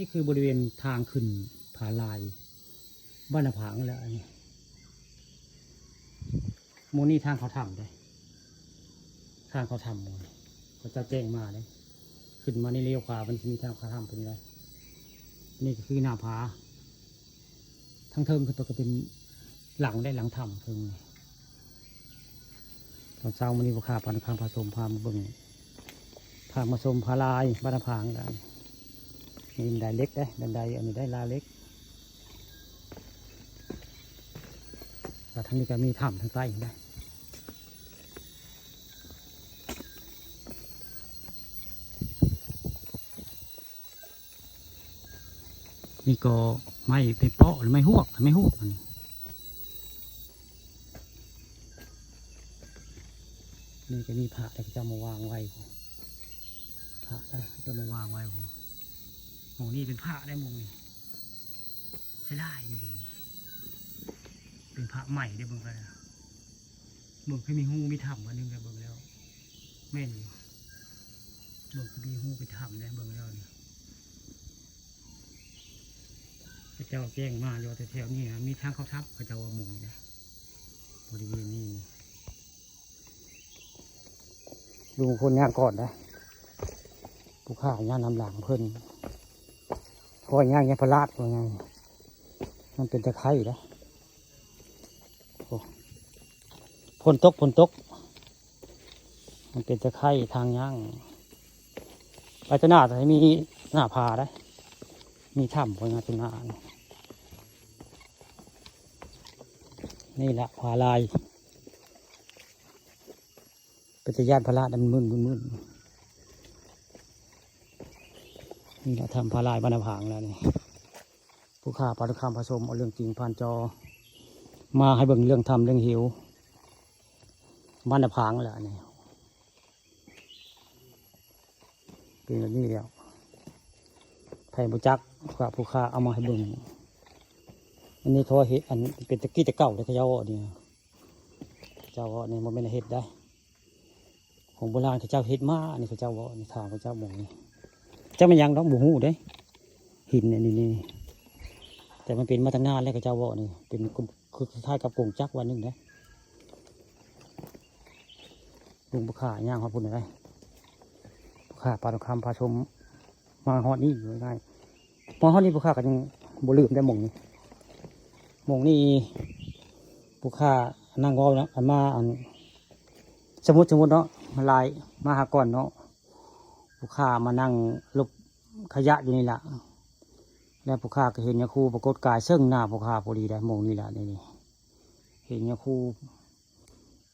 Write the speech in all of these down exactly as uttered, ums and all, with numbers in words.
นี่คือบริเวณทางขึ้นผาลายบ้านนาผางแล้วอันนี้ หมู่นี้ทางเขาถ้ำเด้ ทางเขาถ้ำหมู่นี้ เขาเจ้าแจ้งมาเลย ขึ้นมานี่เลี้ยวขวา มันจะมีทางเขาถ้ำเป็นไง นี่ก็คือหน้าผา ทั้งเทิงขึ้นไปก็เป็นหลังได้หลังถ้ำเทิงนี่ ตอนเช้ามื้อนี้พวกข้าปานคางพาชมพามาเบิ่ง พามาชมผาลายบ้านนาผางกัน มีบันไดเหล็กเด้ บันไดอันนี้ได้ลาเหล็ก แล้วทางนี้ก็มีถ้ำทางใต้นะ นี่ก็ไม้ไปเปาะหรือไม้ฮวก ไม้ฮวกอันนี้ นี่ก็มีพระที่เขาเจ้ามาวางไว้ พระนะเขาเจ้ามาวางไว้ผม หมู่นี้เป็นพระได้หมู่นี้ ใช้ได้อยู่ผม เป็นพระใหม่ได้เบิ่งกันนะ เบิ่งคือมีฮูมีถ้ำอันหนึงก็เบิ่งแล้ว แม่นอยู่ เบิ่งคือมีฮูเป็นถ้ำได้เบิ่งแล้วนี่ เขาเจ้าแจ้งมาอยู่แต่แถวนี้นะ มีทางเข้าถ้ำ เขาเจ้าว่าหมู่นี้นะ บริเวณนี้นี่ ลุงคนย่างก่อนนะ ผู้ข้าย่างนำหลังเพิ่น เพราะว่าย่างยังพลาดว่าไง มันเป็นตะไคร่นะ โอ้ ฝนตก ฝนตก มันเป็นตะไคร่ทางย่าง ไปตัวหน้าจะมีหน้าผาได้ มีถ้ำพอนะตัวหน้านี่ นี่แหละผาลาย เป็นตาย่านพระราชดำมึนมึนมึน นี่แหละถ้ำผาลายบ้านนาผางแล้วนี่ ผู้ข้าปาทุกคำผสมเอาเรื่องจริงผ่านจอ มาให้เบิ่งเรื่องถ้ำเรื่องเหวบ้านนาผางแหละนี่ เป็นแบบนี้แล้ว ไผบ่จัก พระผู้ข้าเอามาให้เบิ่ง อันนี้เขาเฮ็ด อันเป็นตะกี้แต่เก่าเลยเขาเจ้าเว้านี่ เจ้าเว้านี่บ่แม่นเฮ็ดได้ ของโบราณเขาเจ้าเฮ็ดมา อันนี้เขาเจ้าเว้านี่ ถามเขาเจ้าหมู่นี่ เจ้าแม่นหยังดอกบ่ฮู้เด้ หินอันนี้นี่ แต่มันเป็นมาตั้งนานแล้วเขาเจ้าเว้านี่ เป็นกลม คือคล้ายๆกับกงจักรวันหนึ่งนะ ลุงผู้ข้าย่างฮอดพุ่นได้ ผู้ข้าปาทุกคำพาชม มาฮอดนี่อยู่ง่าย มาฮอดนี่ผู้ข้าก็ยังบ่ลืมได้หม่องนี้ หม่องนี้ผู้ข้านั่งเว้าเนาะ อันมาอัน สมมุติ สมมุติเนาะ มาลาย มาหาก่อนเนาะ ผู้ข้ามานั่งลบขยะอยู่นี่ล่ะ แล้วผู้ข้าก็เห็นยาคูปรากฏกายเซิ่งหน้าผู้ข้าพอดีได้หม่องนี้ล่ะ นี่ นี่ เห็นยาคู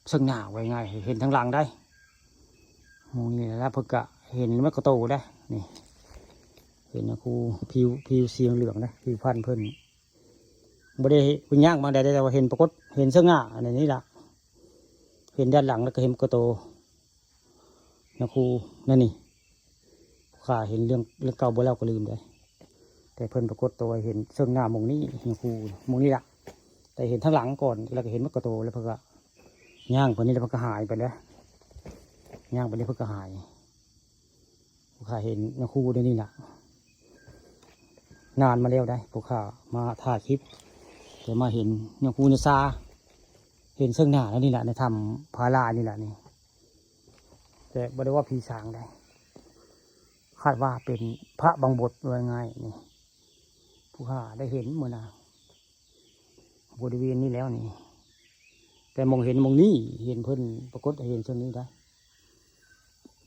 เซิ่งหน้าไว้ง่าย เห็นทางหลังได้หม่องนี้แหละ แล้วเพิ่นก็เห็นแม่กะโตได้ นี่ เห็นยาคูผิว ผิวสีเหลืองนะ ผิวพรรณเพิ่น บ่ได้เห็นย่างมาได้ แต่ว่าเห็นปรากฏ เห็นเซิ่งหน้า อันนี้ล่ะ เห็นด้านหลังแล้วก็เห็นกะโต นะครู นั่นนี่ ข้าเห็นเรื่อง เรื่องเก่าบ่เล่าก็ลืมได้ แต่เพิ่นปรากฏตัวเห็นเซิ่งหน้าหม่องนี้ นะครู หม่องนี้ล่ะ แต่เห็นทางหลังก่อน แล้วก็เห็นแม่กะโต แล้วเพิ่นก็ย่างไปนี่ แล้วเพิ่นก็หายไปแล้ว ย่างไปนี่เพิ่นก็หาย ข้าเห็นนะครูเดี๋ยวนี้ล่ะ นานมาแล้วได้ พวกข้ามาถ่ายคลิป แต่มาเห็นยาคูนิซา เห็นเซิ่งหน้าแล้วนี่แหละ ในถ้ำผาลายนี่แหละนี่ แต่บ่ได้ว่าผีสางได้ คาดว่าเป็นพระบังบดว่าง่ายนี่ ผู้ข้าได้เห็นมื้อนะ บริเวณนี้แล้วนี่ แต่หม่องเห็นหม่องนี้ เห็นเพิ่นปรากฏเห็นเซิ่งนี้ได้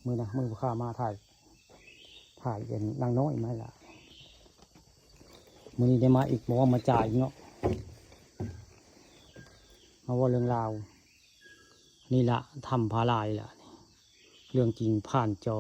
มื้อนะ มื้อผู้ข้ามาถ่าย ถ่ายเป็นนางน้อยมาละ มื้อนี้ได้มาอีก บอกว่ามาจ่ายอีกเนาะ มาเว้าเรื่องราว นี่ละถ้ำผาลายละ เรื่องจริงผ่านจอ